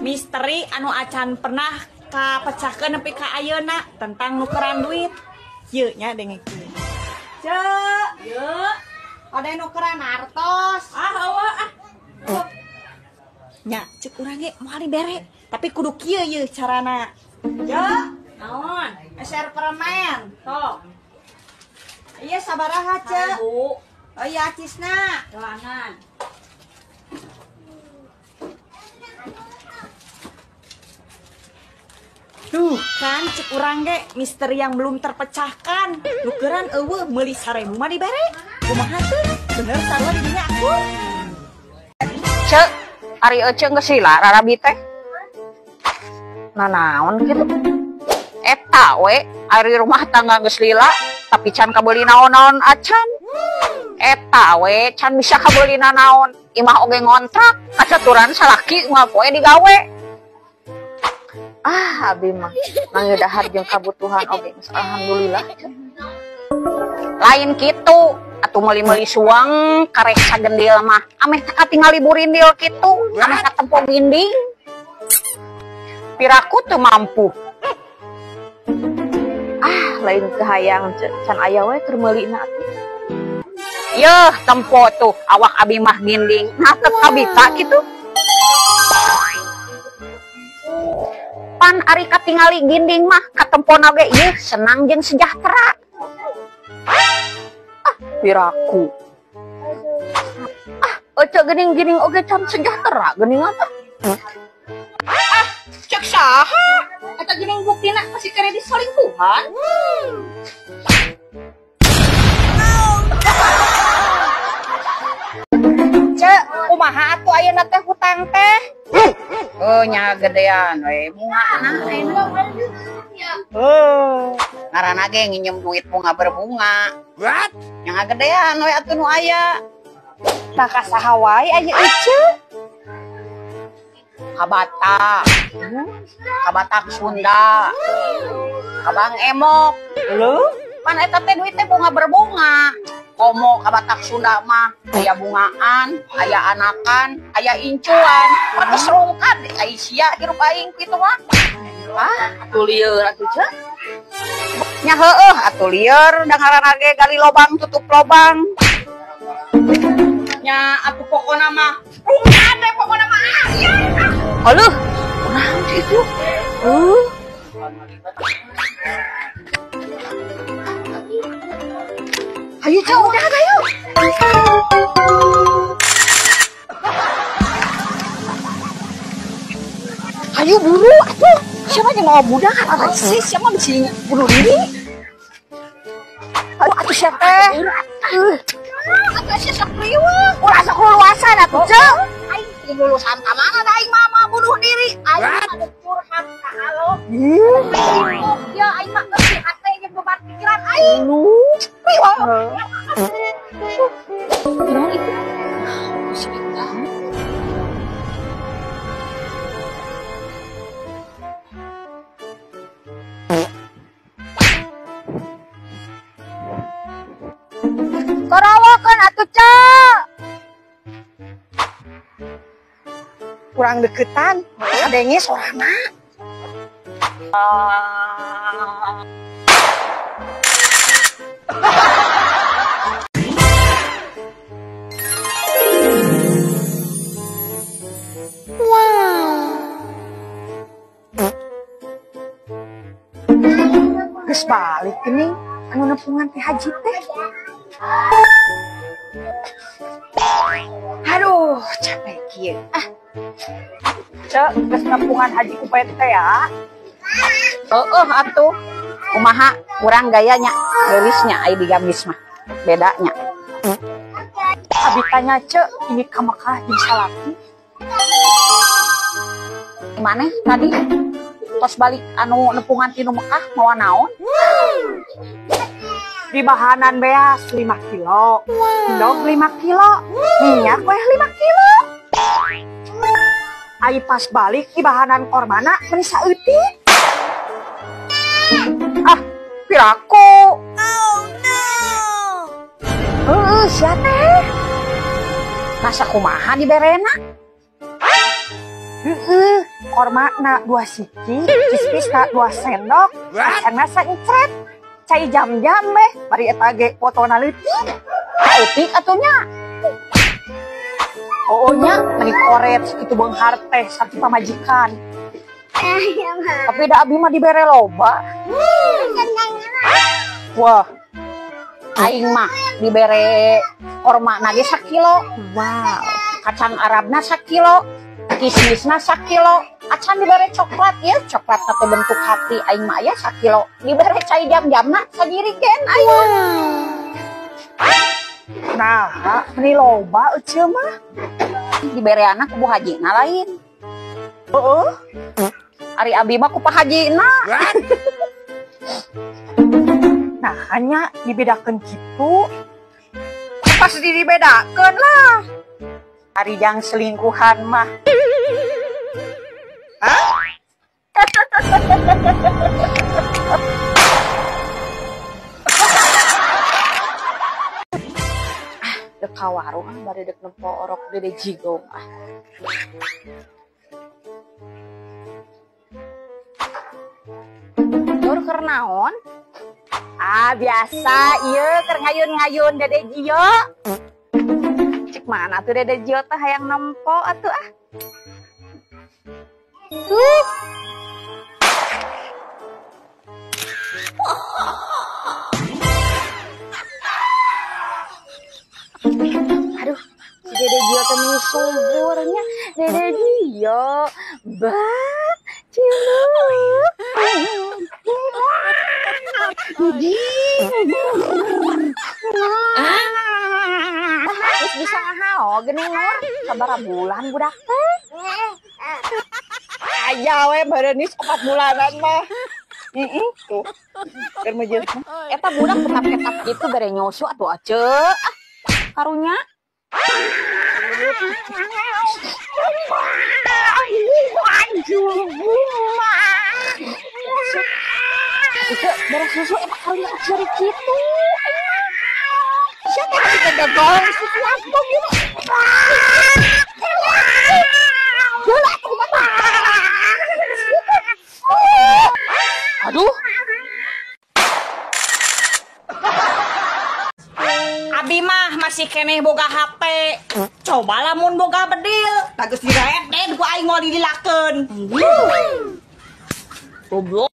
Misteri anu acan pernah kapecahkeun nepi ka ayeuna tentang nukeran duit. Ieu nya dengekeun. Ceu, Yeuh. Ode nukeran artos. Ah, eueuh ah. Nya, ceuk urang ge moal dibere, tapi kudu kieu ieu carana. Ceu, Naon? Eser permen. Sok. Iya sabaraha, Ceu? Bu. Oh iya acisna. Doangan. Duh, kan cek urang ge misteri yang belum terpecahkan. Nukeran eueuh meuli 1000 mah dibere. Kumaha teu? Bener sarua di dinya aku. Cek, ari ece geus lila rarabi teh. Nanaon kitu? Eta we, ari rumah tangga geus lila tapi can kabeuli naon-naon acan. Eta we can bisa kabeuli nanaon. Imah oge ngontrak, kacaturan salaki unggal poe digawe. Ah, abi mah mangga dahar jeung kabutuhan oge geus alhamdulillah. Lain kitu, atuh meuli-meuli suang karek sagendil mah. Ameh teh katingali burindil kitu, ameh katempo ginding. Piraku teu mampu. Ah, lain kahayang can aya we keur meulina atuh. Yeuh, tempo tuh awak abi mah ginding. Nah, teu kabita kitu. Pan ari katingali ginding mah katempona ge ieu senang jeung sejahtera. Ah, piraku. Ah, ece geuning-geuning oge can sejahtera geuning apa? Ah, cek saha? Eta geuning buktina masih kene diselingkuhan. Cek, kumaha atuh ayeuna teh hutang teh? Oh, nya gedean we bungana ayeuna. Oh, ngaranna ge nginjem duit bunga berbunga. What? Nya gedean we atuh nu aya. Tah ka saha wae aya ece? Ka Batak. Ka Batak Sunda. Ka Bang Emok. Leuh, pan eta teh duit teh bunga berbunga. Komo ka Batak Sunda mah aya bungaan, aya anakan, aya incuan. Pantes rungkad ai sia hirup aing kitu mah. Ah, atuh lieur atuh ceu. Nya heueuh atuh lieur da ngaranna ge gali lobang tutup lobang. Nya atuh pokona mah rungkad we pokona mah. Aluh, kunaon sih itu? Ayo ceu, udah ayo. Ayo buru atuh. Siapa yang mau budak kan sih? Siapa bisa bunuh diri? Aduh, atuh siapa teh? Atuh sia sok riweuh. Ulah sok luluasan atuh ceu. Aing lulusan ka mana da aing mah mau bunuh diri. Aing mah curhat ka alo. Ya aing mah geus hate jeung beban pikiran aing. Riweuh. Naon itu? Karawakan atuh ceu. Kurang deketan, kadenge sorana. Wow. Geus balik geuning anu nepungan teh haji teh. Aduh, capek kieu. Ah. Cek, geus nepungan haji ku teh ya. Heueuh atuh. Kumaha urang gayanya, geulisnya ai di gamis mah. Bedanya. Abi tanya cek, ini ka Mekah jeung salaki. Maneh tadi tos balik anu nepungan tinu Mekah mawa naon? Di bahanan beas 5 kilo, endog 5 kilo, minyak weh 5 kilo. Ai pas balik di bahanan kormana meni saeutik. Ah, piraku. Oh no. Heueuh, sia teh. Masa kumaha diberena? Heeh, Kormana 2 siki, kismisna 2 sendok, kacangna saencret. Cai jam-jam beh, bari eta ge fotona leutik. Leutik atuh nya. Oh nya meni koret sakitu beunghar teh sakitu pamajikan. Tapi da abi mah dibere loba. Wah. Aing mah dibere kormana ge sakilo. Wow. Kacang Arabna sakilo, kismisna sakilo, acan dibere coklat ya, coklat teh bentuk hati aing mah aya sakilo. Dibere cai jam-jamna sajirigen aing. Nah, meni loba euceu mah. Dibere anak ku Bu Hajina lain. Heeh. Ari abi mah ku Pak Hajina. Nah, hanya dibedakeun kitu. Pas dibedakeun lah. Ari jang selingkuhan mah. Hah? Ah, dek ka warung ah bari dek nempo orok Dede Jigong ah. Nur keur naon? Ah, biasa ieu keur ngayun-ngayun Dede Gio. Cik mana tuh Dede Gio teh hayang nempo atuh ah. Tuh. Aduh, si Dede Gio teh meni suburnya. Dede Gio, bah, ciluk. Geus bisa ngahao geuning Nur, sabaraha bulan budak teh? Aya we bareunis 4 bulanan mah. Heeh, tuh. Keur meujeuh. Eta budak ketap-ketap gitu bere nyusu atuh aceu. Ah, karunya. Itu beres susu eta karunya ciri kitu. Siapa kita gagol susu aku gitu. Aduh. Abi mah masih keneh boga HP. Coba lamun boga bedil, bagus diredet ku aing moal didilakeun. Goblok.